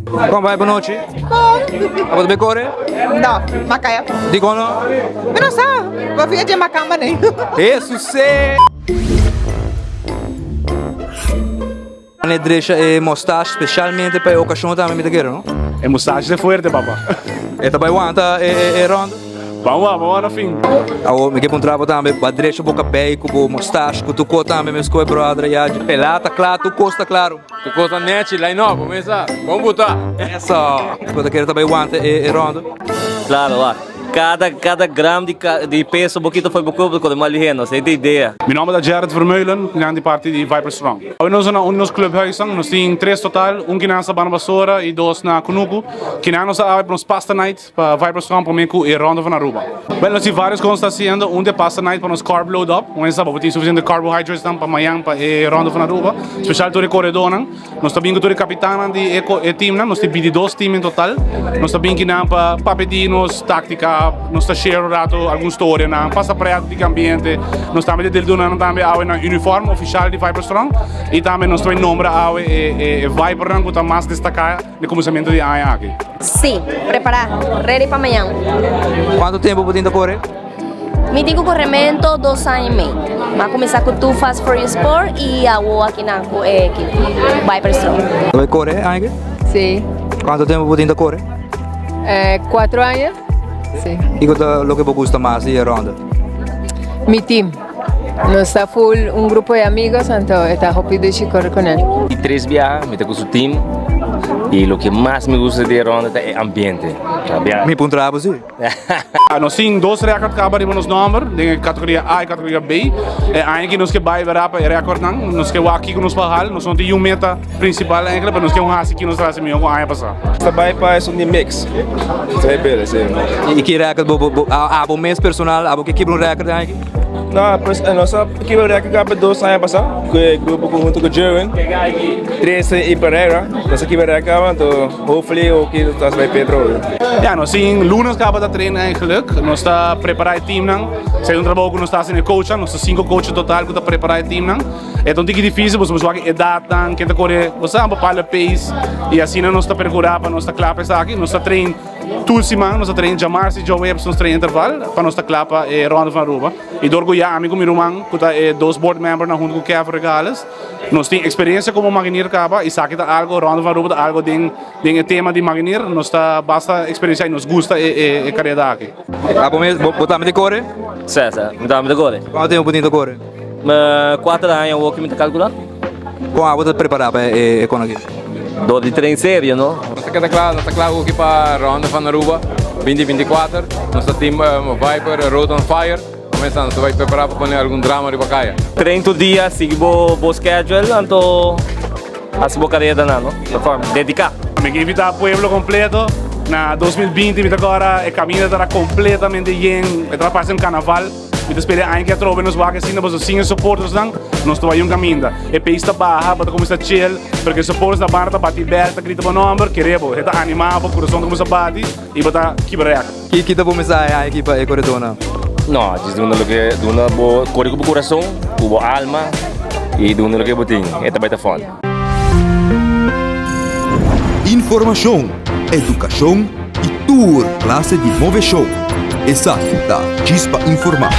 Kon bai bonochi? Bon. Abo ta bay kore? No, makaya. Dikon no? Mi no sa, bo fia dje makamba nei. Jesuse! Ane drecha e mustache specialmente pa e ocasion tambe mi ta kere no? E mustache ta fuerte papa. E ta bay wanta e ronda? Ban wak, ban wak na fin. Awor mi ke puntra bo tambe, bo a drecha bo kabei ku bo mustache ku tur kos tambe meskos e brother ya dje pelá ta kla tur kos ta klaro. Tur kos ta nechi, line up, bo mesa, bon buta. Eso! Bo ta kere ta bay wanta e ronda? Klaro wak. Kada kada gram di di peso bo kita for bo kurpo ta kore mas lihé, nos tin idea. Mi nomber ta Gerrit Vermeulen, mi nan di parti di Viper Strong. Awe nos ta na un di nos clubhuisnan, nos tin tres total, un kinan Sabana Basora y dos na Kunuku. Kinan nos ta awe pa nos pasta night pa Viper Strong prome cu e Ronde van Aruba. Bueno, nos tin varios cos nos ta haciendo, un ta e pasta night pa nos carb load up, un esa bo tin suficiente carbohydrates nan pa mañan pa e Ronde van Aruba, special tur e coredornan. Nos ta bin ku tur e kapitannan di e e teamnan, nos tin bintidos team en total. Nos ta bin kinan pa papia di nos táktika, nos ta share un rato algun storianan, pasa prèt di ambiente. Nos tambe ta duna nan tambe awe nan uniform ofishal di Viper Strong i tambe nos ta bai nombra awe e e Vipernan ku ta mas destaká den kuminsamentu di aña aki. Sí, prepará, ready pa mañan. Kuantu tempu bo tin ta kore? Mi tin ku koremento dos aña i mei. Mi a kuminsá ku Too Fast For You Sport i awo akinan ku e ekipo Viper Strong. Bo bai kore aña aki? Sí. Kuantu tempu bo tin ta kore? Kuatro aña, sí. Kiko ta loke bo gusta mas di e ronda? Mi team. Nos ta full un grupo di amigos anto e ta hopi dushi kore ku nan. Di tres biaha mi ta ku su team i loke mas mi gusta di e ronda ta e ambiente. Mi puntra bo si. Nos tin dos record caba riba nos nomber den e categoria A y categoria B. E aña aki nos ke bay bera pa e recordnan. Nos ke wak kico nos por hal. Nos no tin un meta principal eigenlijk, pero nos ke un haci kico nos a haci miho cu aña pasa. Ta bay pa esun di mix. Ta bay pele, si. Y ki record bo bo abo mes personal abo ke kibra un record e aña aki? No, pues nos a kibra record caba dos aña pasa cu e grupo hunto cu Jerwin, Trece y Pereira. Nos a kibra record caba anto. Hopefully hoki nos ta bay Petro. Ya, nos tin lunes caba ta train eigenlijk. Nos ta prepara e teamnan. Esei ta un trabou cu nos ta haci den e coachnan. Nos ta cinco coach in total cu ta prepara e teamnan. E ta un tiki dificil pasobra nos wak e edadnan, ken ta core, bo sa, un bepaalde pace. Y asina nos ta percura pa nos ta cla pa esaki. Nos ta train tur siman, nos ta train djamars y djaweps nos train interval pa nos ta cla pa e Ronde van Aruba. Y dor cu ya ami cu mi ruman cu ta e dos board membernan hunto cu Kevin Regales, Nos tin experiencia como maginir caba y esaki ta algo, Ronde van Aruba ta algo den den e tema di maginir, nos ta basta experiencia y nos gusta e e e careda aki. Abo mes, bo bo tambe ta core? Sí, sí, mi tambe ta core. Cuanto tempo bo tin ta core? Cuater aña awor cu mi ta calcula. Con abo ta prepara pa e e con aki? Door di train serio, no? Nos ta keda kla, nos ta kla hoki pa Ronde van Aruba 2024. Nos ta team Viper Road on Fire. Comenzando, nos ta bai prepara pa pone algun drama riba kaya. Train tur dia, sigui bo bo schedule, anto hasi bo careda nan, no? Perform, dedica. Mi ke invita pueblo completo na 2020 mi ta kora e caminda ta completamente yen, e ta parse un carnaval. Mi ta spera e aña ke atrobe nos wak asina pasobra sin e supportersnan nos ta bai un caminda. E pace ta baha, bo ta cuminsa chill, pero ke supporters na banda ta bati bel, ta grita bo nomber, kere bo, e ta anima bo, curason ta cuminsa bati y bo ta kibra record. Ki ta bo mensahe aki pa e koredónan? No, djis duna loke duna bo kore ku bo kurason, ku bo alma i duna loke bo tin, e ta bai ta fòn. Informashon, edukashon i tur klase di moveshon. Esaki ta Djis pa Informá.